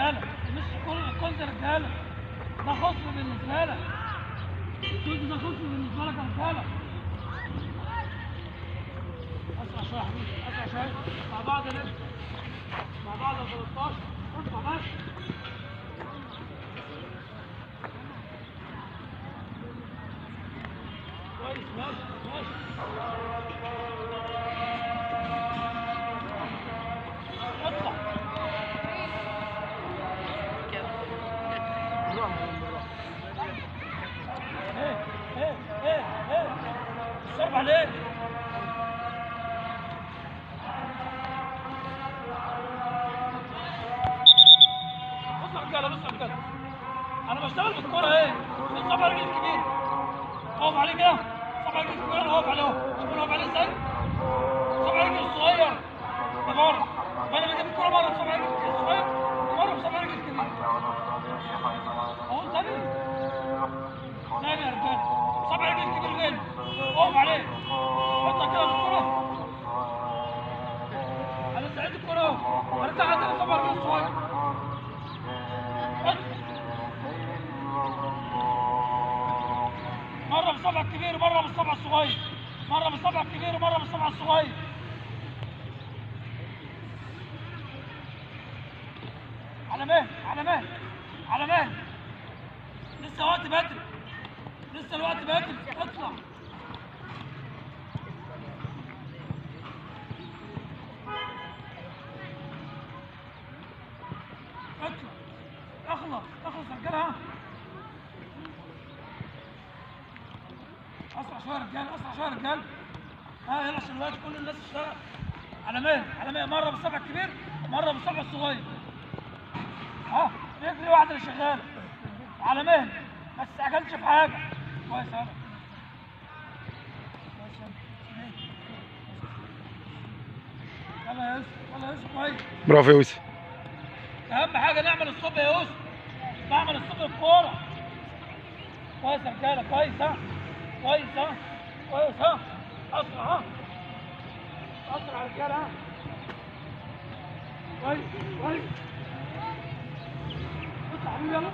رجاله، مش الكل رجاله، ده خصم بالنسبة لك، الكل ده خصم بالنسبة لك يا رجاله. اسرع شوية يا حبيبي، اسرع شوية، مع بعض يا نجم، مع بعض يا 13، اطلع بس. كويس ماشي ماشي. اطلع. ايه ايه ايه ايه الصرب عليك. بص يا رجاله، بص يا رجاله، انا بشتغل بالكورة ايه؟ صبع رجلي الكبير اقف عليه كده، صبع رجلي الكبير انا واقف عليه اهو، شوف انا واقف عليه ازاي؟ صبع رجلي الصغير ده بره، وانا بجيب الكورة بره بصبع رجلي الصغير وبره بصبع رجلي الكبير. اقول تاني؟ تاني يا رجاله، صبع رجلي الكبير فين؟ اقف عليه، حطها كده في الكورة. انا سعيد الكورة اهو، ارجعها تاني صبع رجلي الصغير. مرة بالصبع الكبير ومرة بالصبع الصغير، مرة بالصبع الكبير ومرة بالصبع الصغير. على مهل على مهل على مهل، لسه وقت بدري، لسه الوقت بدري، اطلع. اطلع، اخلص اخلص يا رجاله. ها اسرع شوية يا رجاله، اسرع شوية يا رجاله. ها يلا عشان الوقت كل الناس تشتغل. على مهل على مهل، مرة بالصبع الكبير مرة بالصبع الصغير. ها رجلي واحدة اللي شغالة. على مهل، ما تستعجلش في حاجة. كويس يا يلا يا يوسف، يلا يا يوسف، كويس. برافو يا يوسف. اهم حاجة نعمل الصب يا يوسف، نعمل الصب الكورة. كويس يا رجاله، كويس ها، كويس ها، كويس ها، اسرع ها، اسرع يا رجاله ها. كويس كويس، اطلع حبيبي يلا.